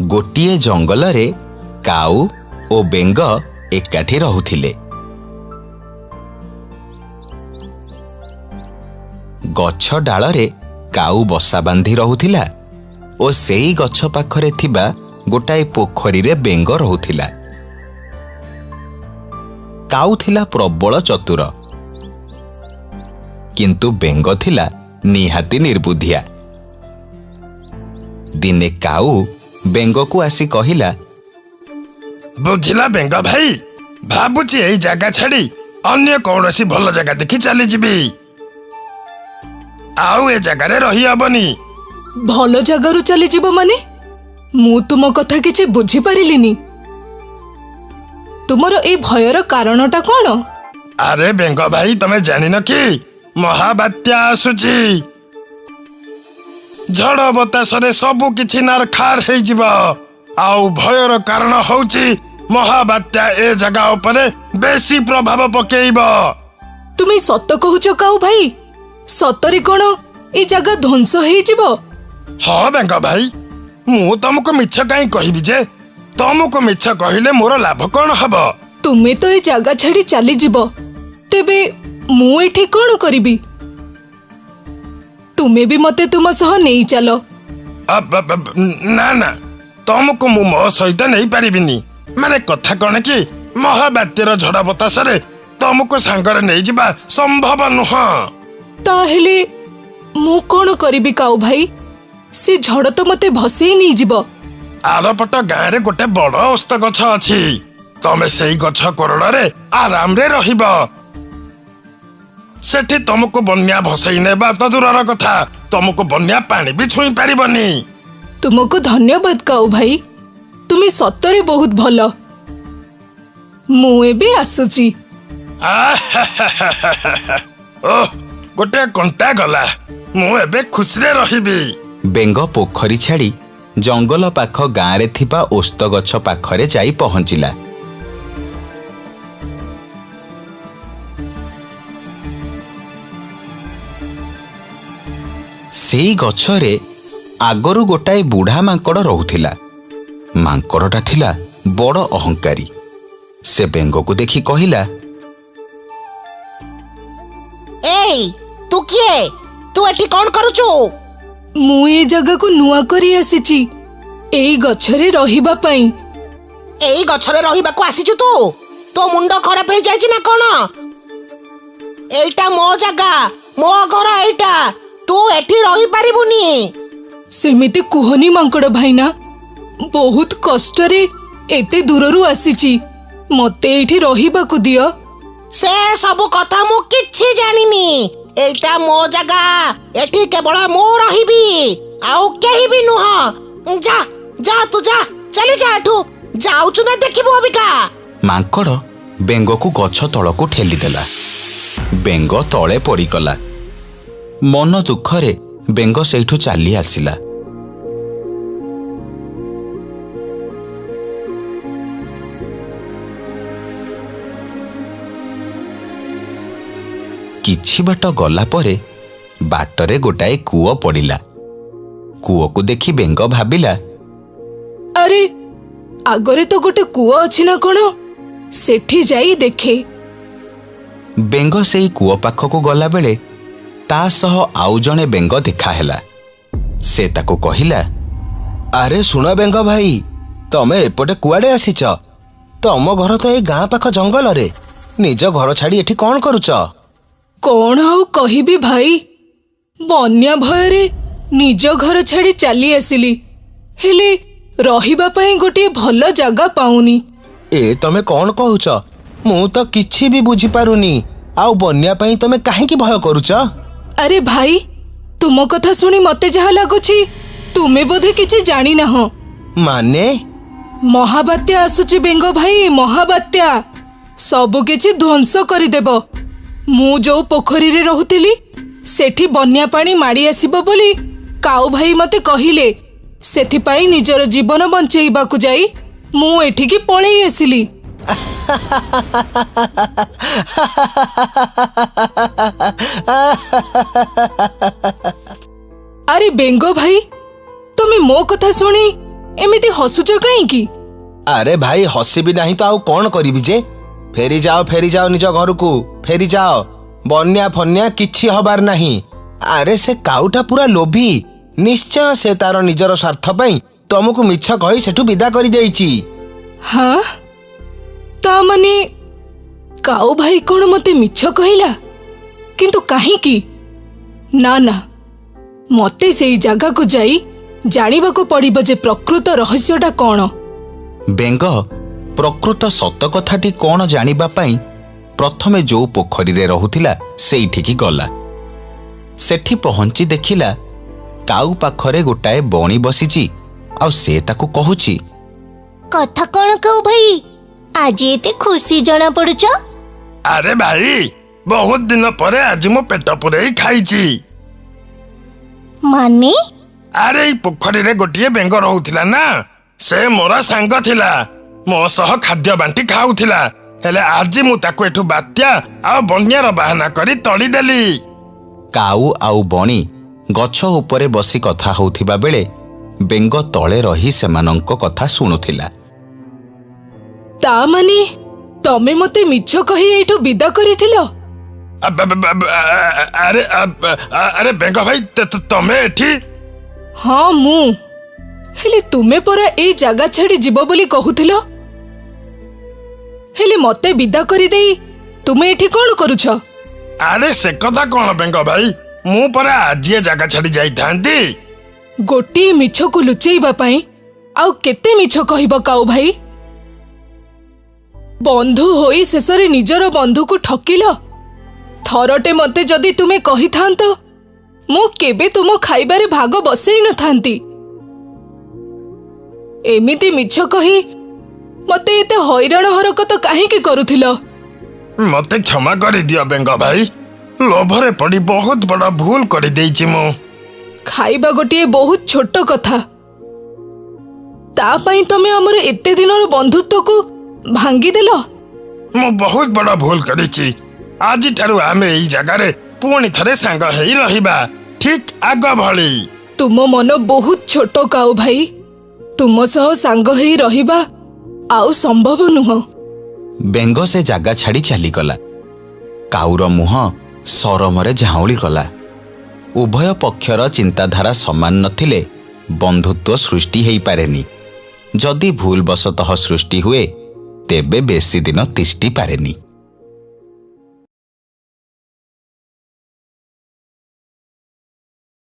ଗୋଟିଏ ଜଙ୍ଗଲରେ କାଉ ଓ ବେଙ୍ଗ ଏକାଠି ରହୁଥିଲେ। ଗଛ ଡାଳରେ କାଉ ବସା ବାନ୍ଧି ରହୁଥିଲା ଓ ସେଇ ଗଛ ପାଖରେ ଥିବା ଗୋଟାଏ ପୋଖରୀରେ ବେଙ୍ଗ ରହୁଥିଲା। କାଉ ଥିଲା ପ୍ରବଳ ଚତୁର, କିନ୍ତୁ ବେଙ୍ଗ ଥିଲା ନିହାତି ନିର୍ବୁଦ୍ଧିଆ। ଦିନେ କାଉ ବେଙ୍ଗକୁ ଆସି କହିଲା, ବୁଝିଲା ବେଙ୍ଗ ଭାଇ, ଭାବୁଛି ଏଇ ଜାଗା ଛାଡି ଅନ୍ୟ କୌଣସି ଭଲ ଜାଗା ଦେଖି ଚାଲିଯିବି। ଆଉ ଏ ଜାଗାରେ ରହିହବନି। ଭଲ ଜାଗାରୁ ଚାଲିଯିବ ମାନେ? ମୁଁ ତୁମ କଥା କିଛି ବୁଝିପାରିଲିନି। ତୁମର ଏଇ ଭୟର କାରଣଟା କଣ? ଆରେ ବେଙ୍ଗ ଭାଇ, ତମେ ଜାଣିନ କି ମହାବାତ୍ୟା ଆସୁଛି? ଝଡ ବତାସରେ ସବୁ କିଛି ନାରଖାର ହେଇଯିବ। ଆଉ ଭୟର କାରଣ ହଉଛି ମହାବାତ୍ୟା ଏ ଜାଗା ଉପରେ ବେଶୀ ପ୍ରଭାବ ପକେଇବ। ତୁମେ ସତ କହୁଛ କାଉ ଭାଇ? ସତରେ କଣ ଏ ଜାଗା ଧ୍ୱଂସ ହେଇଯିବ? ହଁ ବେଙ୍ଗ ଭାଇ, ମୁଁ ତମକୁ ମିଛ କାହିଁ କହିବି ଯେ? ତମକୁ ମିଛ କହିଲେ ମୋର ଲାଭ କଣ ହବ? ତୁମେ ତ ଏ ଜାଗା ଛାଡି ଚାଲିଯିବ, ତେବେ ମୁଁ ଏଠି କଣ କରିବି? ତୁମେ ବି ମତେ ତୁମ ସହ ନେଇ ଚାଲ। ନା ନା, ତମକୁ ମୁଁ ମୋ ସହିତ ନେଇପାରିବିନି। ମାନେ କଥା କଣ କି, ମହାବାତ୍ୟାର ଝଡ ବତାସରେ ତମକୁ ସାଙ୍ଗରେ ନେଇଯିବା ସମ୍ଭବ ନୁହଁ। ତାହେଲେ ମୁଁ କଣ କରିବି କାଉ ଭାଇ? ସେ ଝଡ ତ ମତେ ଭସେଇ ନେଇଯିବ। ଆରପଟ ଗାଁରେ ଗୋଟେ ବଡ ଓସ୍ତ ଗଛ ଅଛି, ତମେ ସେଇ ଗଛ କୋରଡ଼ରେ ଆରାମରେ ରହିବ। ସେଠି ତମକୁ ବନ୍ୟା ଭସେଇ ନେବା ତ ଦୂରର କଥା, ତମକୁ ବନ୍ୟା ପାଣି ବି ଛୁଇଁ ପାରିବନି। ତୁମକୁ ଧନ୍ୟବାଦ କାଉ ଭାଇ, ତୁମେ ସତରେ ବହୁତ ଭଲ। ମୁଁ ଏବେ ଆସୁଛି। ଓହ, ଗୋଟେ କଣ୍ଟା ଗଲା, ମୁଁ ଏବେ ଖୁସିରେ ରହିବି। ବେଙ୍ଗ ପୋଖରୀ ଛାଡ଼ି ଜଙ୍ଗଲ ପାଖ ଗାଁରେ ଥିବା ଓସ୍ତ ଗଛ ପାଖରେ ଯାଇ ପହଞ୍ଚିଲା। ସେଇ ଗଛରେ ଆଗରୁ ଗୋଟାଏ ବୁଢ଼ା ମାଙ୍କଡ଼ ରହୁଥିଲା। ମାଙ୍କଡ଼ଟା ଥିଲା ବଡ଼ ଅହଙ୍କାରୀ। ସେ ବେଙ୍ଗକୁ ଦେଖି କହିଲା, ଏଇ, ତୁ କିଏ? ତୁ ଏଠି କଣ କରୁଛୁ? ମୁଁ ଏ ଜାଗାକୁ ନୂଆ କରି ଆସିଛି, ଏଇ ଗଛରେ ରହିବା ପାଇଁ। ଏଇ ଗଛରେ ରହିବାକୁ ଆସିଛୁ ତୁ? ତୋ ମୁଣ୍ଡ ଖରାପ ହେଇଯାଇଛି ନା କଣ? ଏଇଟା ମୋ ଜାଗା, ମୋ ଘର ଏଇଟା, ତୁ ଏଠି ରହିପାରିବୁନି। ସେମିତି କୁହନି ମାଙ୍କଡ଼ ଭାଇନା, ବହୁତ କଷ୍ଟରେ ଏତେ ଦୂରରୁ ଆସିଛି, ମତେ ଏଇଠି ରହିବାକୁ ଦିଅ। ସେ ସବୁ କଥା ମୁଁ କିଛି ଜାଣିନି। ଏଇଟା ମୋ ଜାଗା, ଏଠି କେବଳ ମୁଁ ରହିବି, ଆଉ କେହି ବି ନୁହଁ। ଯା ଯା, ତୁ ଯା, ଚାଲି ଯା ଏଠୁ। ଯାଉଛୁ ନା ଦେଖିବୁ ଅବିକା? ମାଙ୍କଡ଼ ବେଙ୍ଗକୁ ଗଛ ତଳକୁ ଠେଲିଦେଲା। ବେଙ୍ଗ ତଳେ ପଡ଼ିଗଲା। ମନ ଦୁଃଖରେ ବେଙ୍ଗ ସେଇଠୁ ଚାଲି ଆସିଲା। କିଛି ବାଟ ଗଲା ପରେ ବାଟରେ ଗୋଟାଏ କୂଅ ପଡ଼ିଲା। କୂଅକୁ ଦେଖି ବେଙ୍ଗ ଭାବିଲା, ଆରେ, ଆଗରେ ତ ଗୋଟେ କୂଅ ଅଛି ନା କଣ? ସେଠି ଯାଇ ଦେଖେ। ବେଙ୍ଗ ସେଇ କୂଅ ପାଖକୁ ଗଲାବେଳେ ତା ସହ ଆଉ ଜଣେ ବେଙ୍ଗ ଦେଖାହେଲା। ସେ ତାକୁ କହିଲା, ଆରେ ଶୁଣ ବେଙ୍ଗ ଭାଇ, ତମେ ଏପଟେ କୁଆଡ଼େ ଆସିଛ? ତମ ଘର ତ ଏଇ ଗାଁ ପାଖ ଜଙ୍ଗଲରେ, ନିଜ ଘର ଛାଡ଼ି ଏଠି କଣ କରୁଛ? କଣ ଆଉ କହିବି ଭାଇ, ବନ୍ୟା ଭୟରେ ନିଜ ଘର ଛାଡ଼ି ଚାଲି ଆସିଲି, ହେଲେ ରହିବା ପାଇଁ ଗୋଟିଏ ଭଲ ଜାଗା ପାଉନି। ଏ ତମେ କଣ କହୁଛ? ମୁଁ ତ କିଛି ବି ବୁଝିପାରୁନି। ଆଉ ବନ୍ୟା ପାଇଁ ତମେ କାହିଁକି ଭୟ କରୁଛ? ଆରେ ଭାଇ, ତୁମ କଥା ଶୁଣି ମତେ ଯାହା ଲାଗୁଛି ତୁମେ ବୋଧେ କିଛି ଜାଣିନାହଁ। ମାନେ? ମହାବାତ୍ୟା ଆସୁଛି ବେଙ୍ଗ ଭାଇ, ମହାବାତ୍ୟା ସବୁ କିଛି ଧ୍ୱଂସ କରିଦେବ। ମୁଁ ଯୋଉ ପୋଖରୀରେ ରହୁଥିଲି ସେଠି ବନ୍ୟା ପାଣି ମାଡ଼ି ଆସିବ ବୋଲି କାଉ ଭାଇ ମତେ କହିଲେ। ସେଥିପାଇଁ ନିଜର ଜୀବନ ବଞ୍ଚେଇବାକୁ ଯାଇ ମୁଁ ଏଠିକି ପଳେଇ ଆସିଲି। ଆରେ ବେଙ୍ଗ ଭାଇ, ତମେ ମୋ କଥା ଶୁଣି ଏମିତି ହସୁଛ କାହିଁକି? ଆରେ ଭାଇ, ହସିବି ନାହିଁ ତ ଆଉ କଣ କରିବି ଯେ? ଫେରିଯାଅ, ଫେରିଯାଅ, ନିଜ ଘରକୁ ଫେରିଯାଅ। ବନ୍ୟା ଫନ୍ୟା କିଛି ହବାର ନାହିଁ। ଆରେ ସେ କାଉଟା ପୁରା ଲୋଭୀ, ନିଶ୍ଚୟ ସେ ତାର ନିଜର ସ୍ୱାର୍ଥ ପାଇଁ ତମକୁ ମିଛ କହି ସେଠୁ ବିଦା କରିଦେଇଛି। ହଁ, ତା ମାନେ କାଉ ଭାଇ କଣ ମତେ ମିଛ କହିଲା? କିନ୍ତୁ କାହିଁକି? ନା ନା, ମତେ ସେଇ ଜାଗାକୁ ଯାଇ ଜାଣିବାକୁ ପଡ଼ିବ ଯେ ପ୍ରକୃତ ରହସ୍ୟଟା କଣ। ବେଙ୍ଗ ପ୍ରକୃତ ସତ କଥାଟି କଣ ଜାଣିବା ପାଇଁ ପ୍ରଥମେ ଯୋଉ ପୋଖରୀରେ ରହୁଥିଲା ସେଇଠିକି ଗଲା। ସେଠି ପହଞ୍ଚି ଦେଖିଲା କାଉ ପାଖରେ ଗୋଟାଏ ବଣି ବସିଛି ଆଉ ସେ ତାକୁ କହୁଛି, କଥା କଣ କାଉ ଭାଇ, ଆଜି ଏତେ ଖୁସି ଜଣା ପଡୁଛ? ଆରେ ଭାଇ, ବହୁତ ଦିନ ପରେ ଆଜି ମୁଁ ପେଟ ପୂରେଇ ଖାଇଛି। ମାନେ? ଆରେ ଏଇ ପୋଖରୀରେ ଗୋଟିଏ ବେଙ୍ଗ ରହୁଥିଲା ନା, ସେ ମୋର ସାଙ୍ଗ ଥିଲା, ମୋ ସହ ଖାଦ୍ୟ ବାଣ୍ଟି ଖାଉଥିଲା। ହେଲେ ଆଜି ମୁଁ ତାକୁ ଏଠୁ ବାତ୍ୟା ଆଉ ବନ୍ୟାର ବାହାନା କରି ତଡ଼ିଦେଲି। କାଉ ଆଉ ବଣି ଗଛ ଉପରେ ବସି କଥା ହେଉଥିବା ବେଳେ ବେଙ୍ଗ ତଳେ ରହି ସେମାନଙ୍କ କଥା ଶୁଣୁଥିଲା। ତା ମାନେ ତମେ ମତେ ମିଛ କହି ଏଇଠୁ ବିଦା କରିଥିଲ? ଆରେ ଆରେ ବେଙ୍ଗ ଭାଇ, ତମେ ଏଠି? ହଁ ମୁଁ। ହେଲେ ତୁମେ ପରା ଏଇ ଜାଗା ଛାଡ଼ି ଯିବ ବୋଲି କହୁଥିଲ? ହେଲେ ମତେ ବିଦା କରିଦେଇ ତୁମେ ଏଠି କଣ କରୁଛ? ଆରେ ସେ କଥା କଣ ବେଙ୍ଗ ଭାଇ, ମୁଁ ପରା ଆଜି ଏ ଜାଗା ଛାଡ଼ି ଯାଇଥାନ୍ତି। ଗୋଟିଏ ମିଛକୁ ଲୁଚେଇବା ପାଇଁ ଆଉ କେତେ ମିଛ କହିବ କାଉ ଭାଇ? ବନ୍ଧୁ ହୋଇ ଶେଷରେ ନିଜର ବନ୍ଧୁକୁ ଠକିଲ। ଥରଟେ ମତେ ଯଦି ତୁମେ କହିଥାନ୍ତ, ମୁଁ କେବେ ତୁମ ଖାଇବାରେ ଭାଗ ବସେଇ ନଥାନ୍ତି। ଏମିତି ମିଛ କହି ମତେ ଏତେ ହଇରାଣ ହରକତ କାହିଁକି କରୁଥିଲ? ମତେ କ୍ଷମା କରିଦିଅ ବେଙ୍ଗ ଭାଇ, ଲୋଭରେ ପଡ଼ି ବହୁତ ବଡ଼ ଭୁଲ କରିଦେଇଛି ମୁଁ। ଖାଇବା ଗୋଟିଏ ବହୁତ ଛୋଟ କଥା, ତା ପାଇଁ ତମେ ଆମର ଏତେ ଦିନର ବନ୍ଧୁତ୍ୱକୁ ଭାଙ୍ଗିଦେଲ। ମୁଁ ବହୁତ ବଡ଼ ଭୁଲ କରିଛି। ଆଜିଠାରୁ ଆମେ ଏଇ ଜାଗାରେ ପୁଣି ଥରେ ସାଙ୍ଗ ହେଇ ରହିବା, ଠିକ ଆଗ ଭଳି। ତୁମ ମନ ବହୁତ ଛୋଟ କାଉ ଭାଇ, ତୁମ ସହ ସାଙ୍ଗ ହେଇ ରହିବା ଆଉ ସମ୍ଭବ ନୁହଁ। ବେଙ୍ଗ ସେ ଜାଗା ଛାଡ଼ି ଚାଲିଗଲା। କାଉର ମୁହଁ ସରମରେ ଝାଉଁଳି ଗଲା। ଉଭୟ ପକ୍ଷର ଚିନ୍ତାଧାରା ସମାନ ନଥିଲେ ବନ୍ଧୁତ୍ୱ ସୃଷ୍ଟି ହେଇପାରେନି। ଯଦି ଭୁଲବଶତଃ ସୃଷ୍ଟି ହୁଏ ତେବେ ବେଶୀ ଦିନ ତିଷ୍ଠି ପାରେନି।